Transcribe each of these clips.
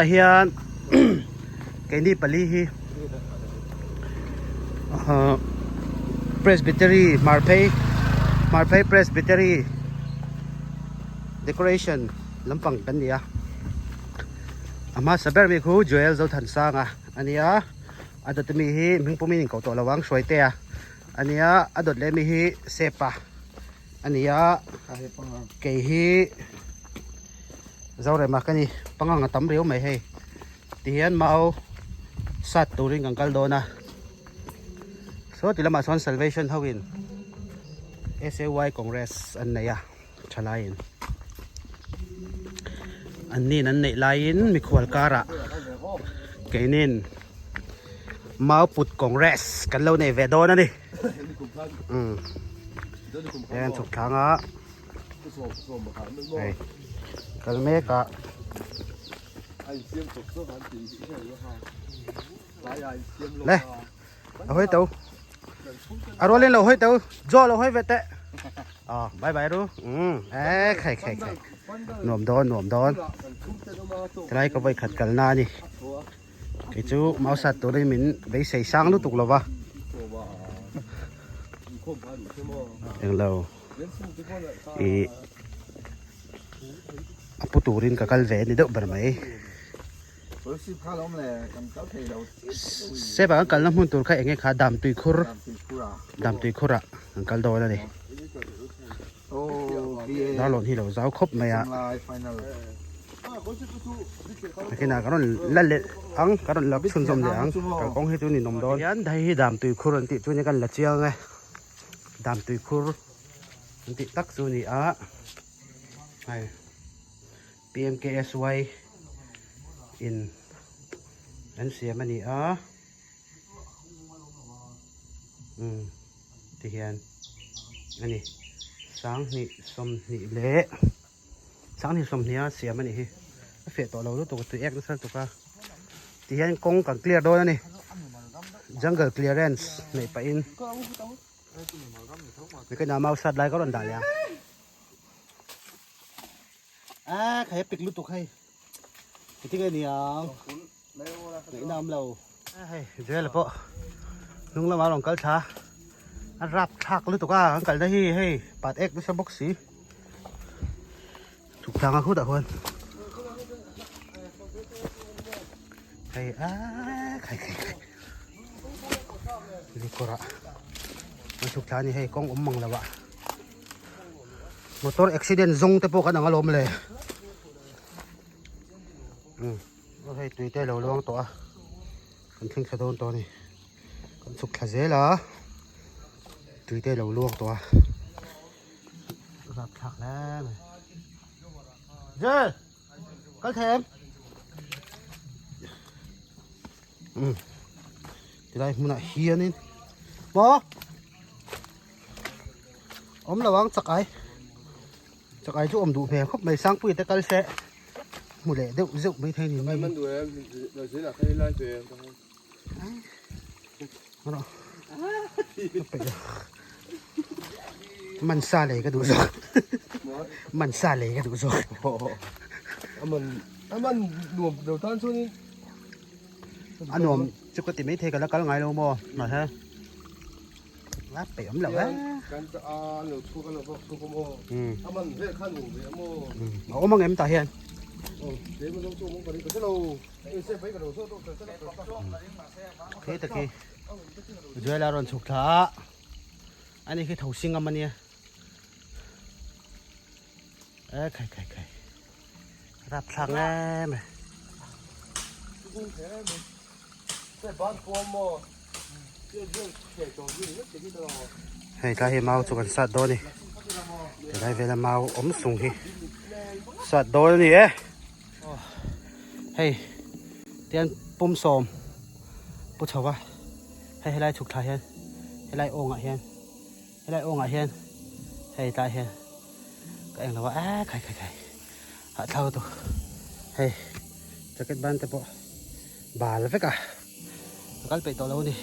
Hian keini pali hi Presbytery Hmarphei Hmarphei Presbytery decoration lampang kan ni a a hmasa ber mi khu Joel Zothansanga a ni a a dawt ami hi hming pawmin in koh tawh lo ang Hruaitea a ni a a dawt leh ami hi Sepa a ni a kei hi. Zorema ka ni pangang a tam riau mai hei tihian mau sat turin kan kal dawn a saw ti lamah sawn salvation ho in S_A_Y congress an nei a thalaiin an nin an neih laiin mikhual karah keinin mau put congress kan lo nei ve dawn a ni umm heng an chhuk thlang a. Hei kal mek a le a hawi to a rual in lo hawi to jaw lo hawi ve teh ah bye bye ru um e khai khai khai nuam dawn nuam dawn helai ka vawi khat kal na a ni kei chu mau sat turin min beisei sang lutuk lova englo. Ih a pu turin ka kal ve a ni deuh ber mai step ah kan kalna hmun tur kha eng nge kha damtui khur damtui khur ah kan kal dawn a ni darlawn hi lo zau khawp mai a nakinah kan rawn la leh ang kan rawn la chhunzawm leh ang kalkawng hi chu ninawm dawn hian hei hi damtui khur an tih chu nia kan la chiang e. Damtui khur an tih tak chu a ni a hei P_M_K_S_Y in an siam a ni a umm ti hian a ni sanghnih sawmhnih leh sanghnih sawmhnih a siam a nih hi a feh tawh lo lutuk a tui ek nasa lutuk a ti hian kawng kan clear dawn a ni jungle clearance neih pahin mikawina mau sat lai ka rawn dah leh ang a khai a pik lutuk hei engtin nge ni ang ngaihna awm lo hei Joel pawh hnung lamah a rawn kal thla a rap thlak lutuk a an kalna hi hei pat ek nasa bawk si chhuk tlang a khutah khuan hei a khai khai khai likawrah an chhuk thla a ni hei kawng awm mang lo ah motor accident zawng te pawh kan ang alawm le umm hei tui te a lo luang tawh a kan thleng thla dawn tawh a ni kan chhuk thla zel a tui te a lo luang tawh a rap thlak hle mai Jel kal thei em umm tilai hmunah hianin maw awm lo ang chak ai chak ai chu awm duh hmel khawp mai sangpui te kal se hmu leh deuh zeuh mai thei ni mai man sa lei ka duh zawk man sa lei ka duh zawk aman nuam lo tan chuanin a nuam chu ka ti mai thei ka la kal ngai lo maw mahse a peih awm lo e kan a lo chhuak a lo vak chhuak awm aw aman vel khan nuam ve amaw a awm ang em tah hian Khi taki Joel a rawn chhuk thla a ani khi tho sing ngam ania e khai khai khai rap thlak em e hei tlai hi mau chu kan sat dawn a ni tilai vela mau awm sung hi sat dawn a ni e hei tian pum sawm pu chho va hei helai chhuk thla hian helai awng ah hian helai awng ah hian hei tlai hian ka eng lo a eh khai khai khai hahthlak lutuk hei jacket ban te pawh bal vek a ka kal peih tawh lo a ni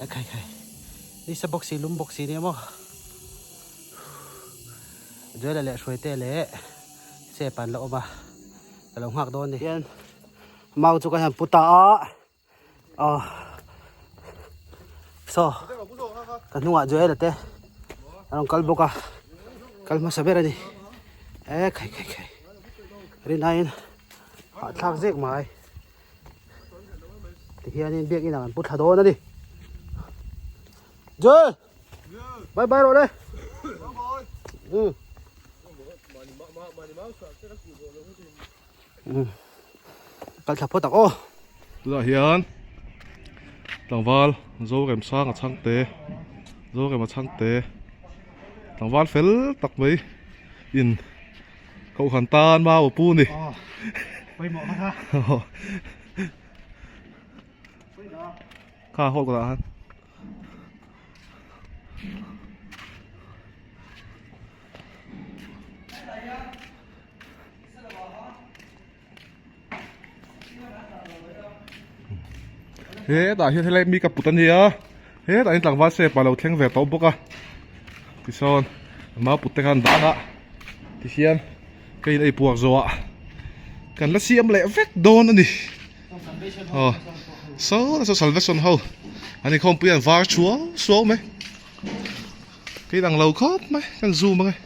eh khai khai nisa bawk si lum bawk si nia maw Joel-a leh Hruaite leh Sep an la awm a ka lo nghak dawn a ni. Mau chu kan han pu ta a aw saw ka hnungah Joel a te a rawn kal bawk a kal hmasa ber a ni e khai khai khai rinaiin hahthlak zek mai tihianin biakin ah kan pu thla dawn a ni Joel bye bye rawh le um Kal thla phawt ang aw. Tunah hian tlangval Zoremsanga chhangte Zorema chhangte tlangval fel tak mai in kohhran tan mau a pu a ni. Pawimawh kha kha. Kha hawt kawtah khan. Hetah hian helai mi ka put a nia hetah hian tlangval step a lo thleng ve tawh bawk a tichuan mau put te khan dan a tihian ka in ei puak zawh ah kan la siam leh vek dawn a ni aw saw saw salvation ho an inkhawmpui an var thuau suau mai ka inang lo khawp mai kan zoom ang e.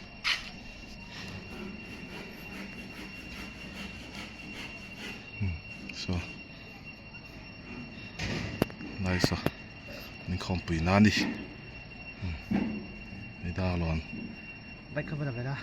So nice a min khawmpui na a ni. Hei dar lawn. Bike kha va la ve la.